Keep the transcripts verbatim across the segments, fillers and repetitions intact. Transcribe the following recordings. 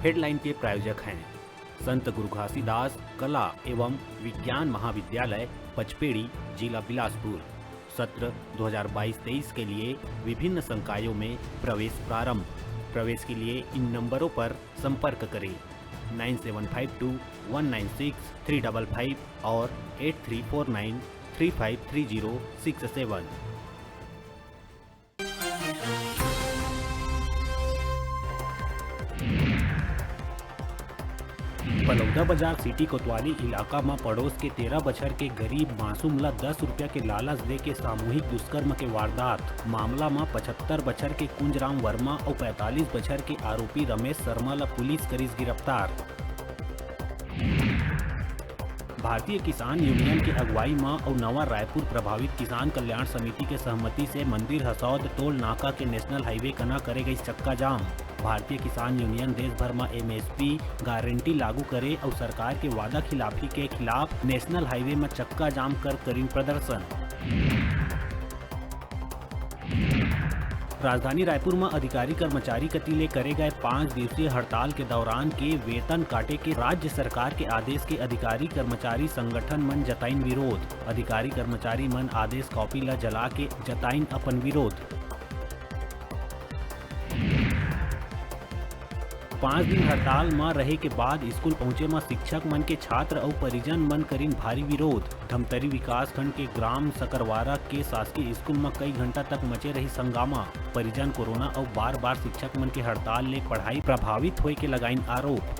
Headline के प्रायोजक हैं संत गुरु घासीदास कला एवं विज्ञान महाविद्यालय पचपेड़ी, जिला बिलासपुर। सत्र दो हज़ार बाईस तेईस के लिए विभिन्न संकायों में प्रवेश प्रारंभ। प्रवेश के लिए इन नंबरों पर संपर्क करें, nine seven five two one nine six three double five और eight three four nine three five three zero six seven. Baloda Bazar city कोतवाली इलाका म पड़ोस के तेरह बछर के गरीब मासूम ल दस रुपया के लालच दे के सामूहिक दुष्कर्म के वारदात। मामला म पचहत्तर बछर के कुंजराम वर्मा अउ पैंतालीस बछर के आरोपी रमेश शर्मा ल पुलिस करिस गिरफ्तार। भारतीय किसान यूनियन के अगुवाई म अउ नवा रायपुर प्रभावित किसान कल्याण समिति के सहमति से मंदिर हसौद टोल नाका के नेशनल हाईवे कना करे गइस चक्का जाम। भारतीय किसान यूनियन देश भर म एमएसपी गारंटी लागू करे अउ सरकार के वादा खिलाफी के खिलाफ नेशनल हाईवे म चक्का जाम कर करिन प्रदर्शन। राजधानी रायपुर म अधिकारी कर्मचारी कति ले करे गए पाँच दिवसीय हड़ताल के दौरान के वेतन काटे के राज्य सरकार के आदेश के अधिकारी कर्मचारी संगठन मन जताइन विरोध। अधिकारी कर्मचारी मन आदेश कॉपी ल जला के जताइन अपन विरोध। पाँच दिन हड़ताल म रहे के बाद स्कूल पहुंचे म शिक्षक मन के छात्र अउ परिजन मन करिन भारी विरोध। धमतरी विकासखंड के ग्राम सकरवारा के शासकीय स्कूल म कई घंटा तक मचे रहिस हंगामा। परिजन कोरोना अउ बार-बार शिक्षक मन के हड़ताल ले पढ़ाई प्रभावित होए के लगाइन आरोप।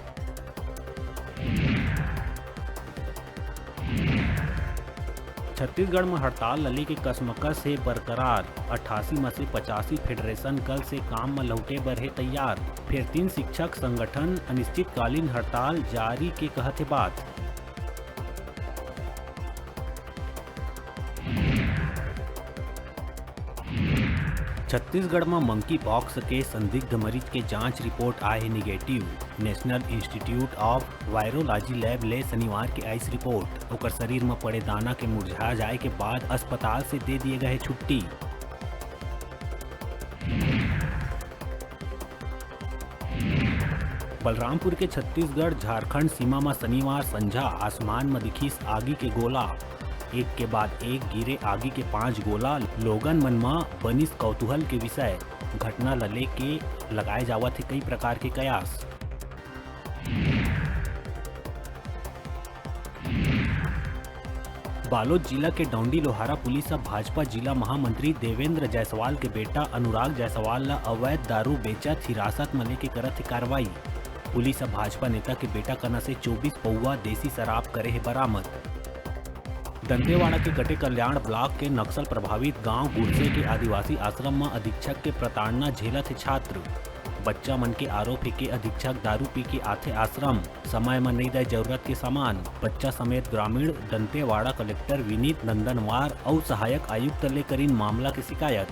छत्तीसगढ़ म हड़ताल ल लेके कसमकस हे बरकरार। अट्ठासी म से पचासी फेडरेशन कल से काम म लहुटे बर हे तैयार। फेर तीन शिक्षक संगठन अनिश्चितकालीन हड़ताल जारी के कहत हे बात। छत्तीसगढ़ म मंकी पॉक्स के संदिग्ध मरीज के जांच रिपोर्ट आए हे negative. National institute of virology lab ले शनिवार के आइस रिपोर्ट। ओकर शरीर म पड़े दाना के मुरझा जाए के बाद अस्पताल से दे दिए गए छुट्टी। बलरामपुर के छत्तीसगढ़ झारखंड सीमा म शनिवार संझा आसमान म दिखिस आगी के गोला। एक के बाद एक गिरे आगी के पांच गोला, लोगन मन म बनिस कौतूहल के विषय। घटना ल लेके लगाए जावत हे कई प्रकार के कयास। बालोद जिला के डौंडी लोहारा पुलिस ह भाजपा जिला महामंत्री देवेंद्र जायसवाल के बेटा अनुराग जायसवाल ल अवैध दारू बेचत हिरासत म लेके करत हे कार्रवाई। पुलिस ह भाजपा नेता के बेटा कना से चौबीस पौवा देसी शराब करे हे बरामद। दंतेवाड़ा के कटेकल्याण ब्लॉक के नक्सल प्रभावित गांव गुरसे के आदिवासी आश्रम म अधीक्षक के प्रताड़ना झेलत हे छात्र। बच्चा मन के आरोप हे के अधीक्षक दारू पी के आथे आश्रम, समय म नइ दय जरूरत के सामान। बच्चा समेत ग्रामीण दंतेवाड़ा कलेक्टर विनीत नंदनवार अउ सहायक आयुक्त ले करिन मामला के शिकायत।